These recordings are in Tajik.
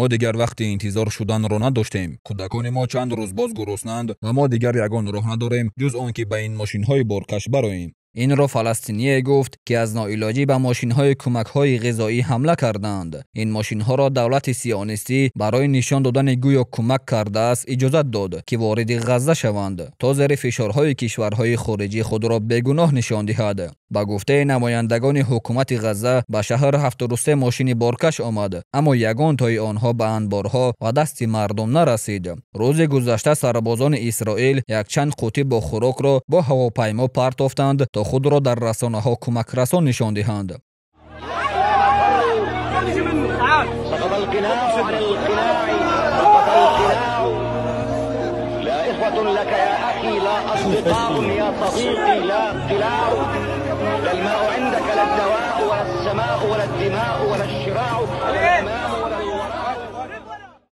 Мо дигар вақти интизор шуданро надоштем. Кӯдакони мо чанд рӯз боз гуруснанд ва мо дигар ягон роҳ надорем, ҷуз он ки ба ин мошинҳои боркаш бароем. Инро фаластиние гуфт, ки аз ноилоҷӣ ба мошинҳои кӯмакҳои ғизоӣ ҳамла карданд. Ин мошинҳоро давлати сионистӣ барои нишон додани гӯё кӯмак кардааст иҷозат дод, ки вориди Ғазза шаванд, то зери фишорҳои кишварҳои хориҷӣ худро бегуноҳ нишон диҳад. Ба гуфтаи намояндагони ҳукумати Ғазза, ба шаҳр 73 мошини боркаш омад, аммо ягон тои онҳо ба анборҳо ва дасти мардум нарасид. Рӯзи гузашта сарбозони Исроил якчанд қутӣ бо хӯрокро бо ҳавопаймо партофтанд, то худро дар расонаҳо кӯмакрасон нишон диҳанд.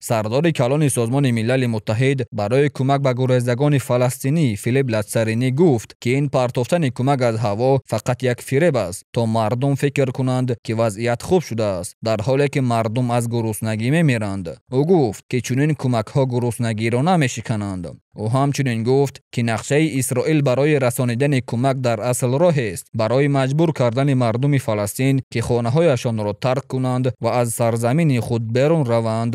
Сардори калони Созмони Милали Муттаҳид барои кӯмак ба гурезагони фаластинӣ Филип Латсаринӣ гуфт, ки ин партофтани кӯмак аз ҳаво фақат як фиреб аст, то мардум фикр кунанд, ки вазъият хуб шудааст, дар ҳоле ки мардум аз гуруснагӣ мемиранд. Ӯ гуфт, ки чунин кӯмакҳо гуруснагиро намешикананд. Ӯ ҳамчунин гуфт, ки нақшаи Исроил барои расонидани кӯмак дар асл роҳест барои маҷбур кардани мардуми Фаластин, ки хонаҳояшонро тарк кунанд ва аз сарзамини худ берун раванд.